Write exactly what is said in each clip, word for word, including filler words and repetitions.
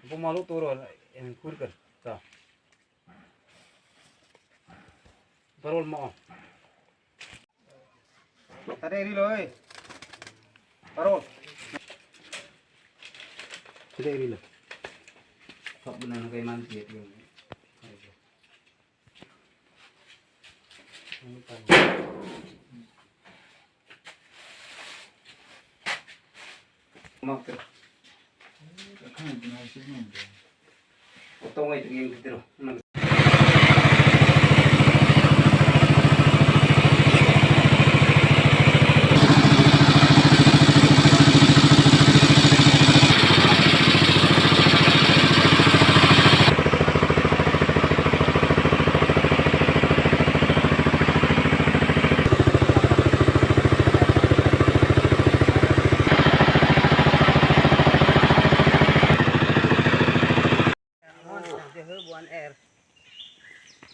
Bo malu toro en kurker. Ta. Parol mo. Tare ri lo, oi. Parol. Tare ri lo. Sok benar kai man tiap tiap.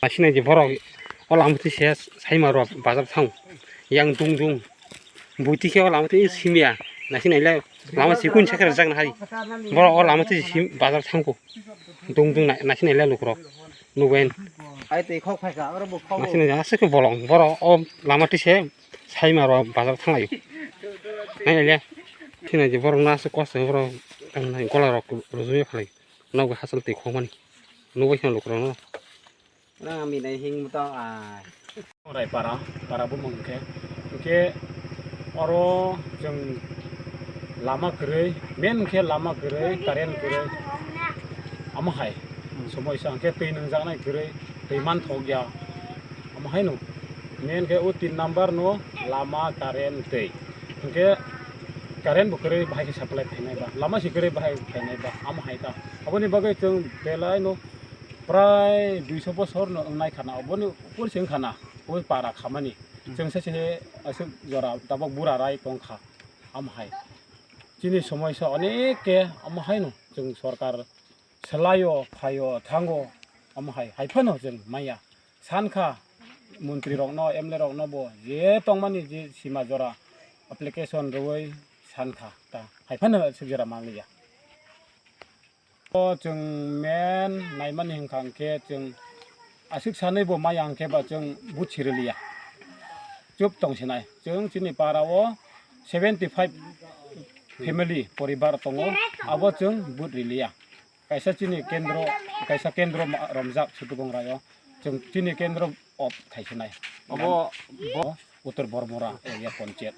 Nasinai je borok o lama twi se saima rok bazar thang yang dung dung buti khe o lama twi simya nasinai le lama sikun se khe rwjak nahai borok o lama twi sim bazar thangko dung dung nasinai le lukurok nuben. Hai tei khok phaikha oro bo khok. Nasinai je aswk khe bolong borok o lama twi se saima rok bazar thanglaio nainai le sinai je borok no aswk kosto borok gola rok rwjui phalai. Nogo hachal twi khokmani. Nugwi kheno lukurokno. Nang ami nai hing muto ai. Rai para, para bumung khe. Hwnkhe oro chwng lama kwrwi, main khe lama kwrwi, current kwrwi. Amo hai. Somoi sa hwnkhe twi nungjaknai kwrwi, twi manthok ya. Amo haino. Main khe o tin number no lama, current, twi. Hwnkhe current bo kwrwi bahai khe supply phainai ba, lama se kwrwi bahai phainai ba, amo hai ta. Aboni bagwi chwng belai no prai duiso bosor no wngnai khana, oboni upor se wngkha na, o para khamani. Chwng se se aswk jora tabok bura rai tongkha, amo hai. Chini somoi sa onek khe amo haino chwng sorkar swlaio, phaio, thango, amo hai, hai phano chwng maya. Sankha montri rokno, M L A rokno bo je tongmani je sima jora application rwui sankha ta, hai phano aswk jora manliya. O chwng main naimani hwnkha hwnkhe chwng aswk sanwi bo maya hwnkhe ba chwng buchi rwliya. Chup tongsinai. Chwng chini para o seventy five family poribar tongo, abo chwng vote riliya. Kaisa chini kendro, kaisa kendro ma-, romjak Chittogang Rai o. Chwng chini kendro of thaisinai. Abo bo Uttor Bormora area panchayat.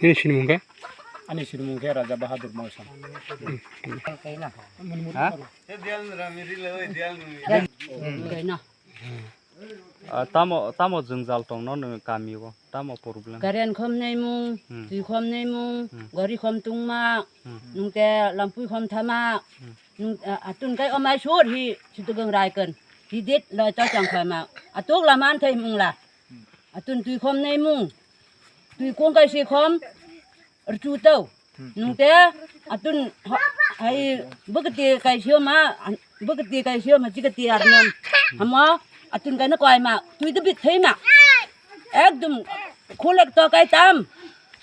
Nini sinimung khe? Ani sinimung khe Raja Bahadur Moison. Ha? Kaina. Ah, tamo, tamo jwngjal tongno nwng kami o? Tamo problem? Current khom naimung, hmm, twi khom naimung, hmm, gari khom tungma, hmm, nungte lampui khom thama, hmm, nung, ah, atun kai omai sur hi Chittogang Rai kan. Hi dit loi to chang khama. Atuk laman thai mung la. Atun twi khom naimung. Twi kong kai si khom. Rchu tau. Nungte atun ho-, hai bwkati kai sio ma, bwkati kai sio ma chikati arniam. Hamo atun kai na koi ma, tui de bit thei ma. Ekdum khulek to kai tam.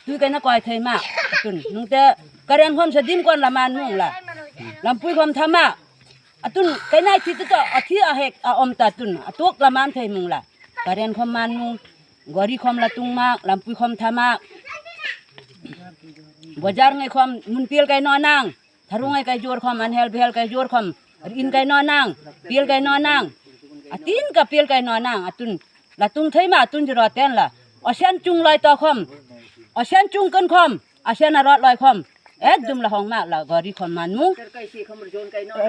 Tui kai na koi thei ma. Atun nungte karen hom sa dim kon la man mung la. Lampui hom thama. Atun kai nai thi to athi ahek a om ta tun. Atuk la man thei mung la. Karen khom man mung. Gori khom la tung mak, lampui khom tha mak. Bojar ngai khom mun pil kai no nang. Tharung ngai kai jor khom, anhel behel kai jor khom. Rin kai no nang, pil kai no nang. Atin ka pil kai no nang, atun. La tung thei ma, atun jero ten la. Osen chung lai to khom. Osen chung kan khom. Asen arot lai khom. Ekdum la hong ma la gori khom man mung.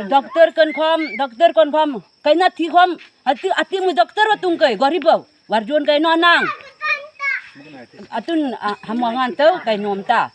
Doctor kan khom, doctor kan khom. Kai na thi khom. Ati, ati mu doctor wa tung kai, gori bo. Warjon kai no nang. Atun, ah, hamwangan tau kai nom ta.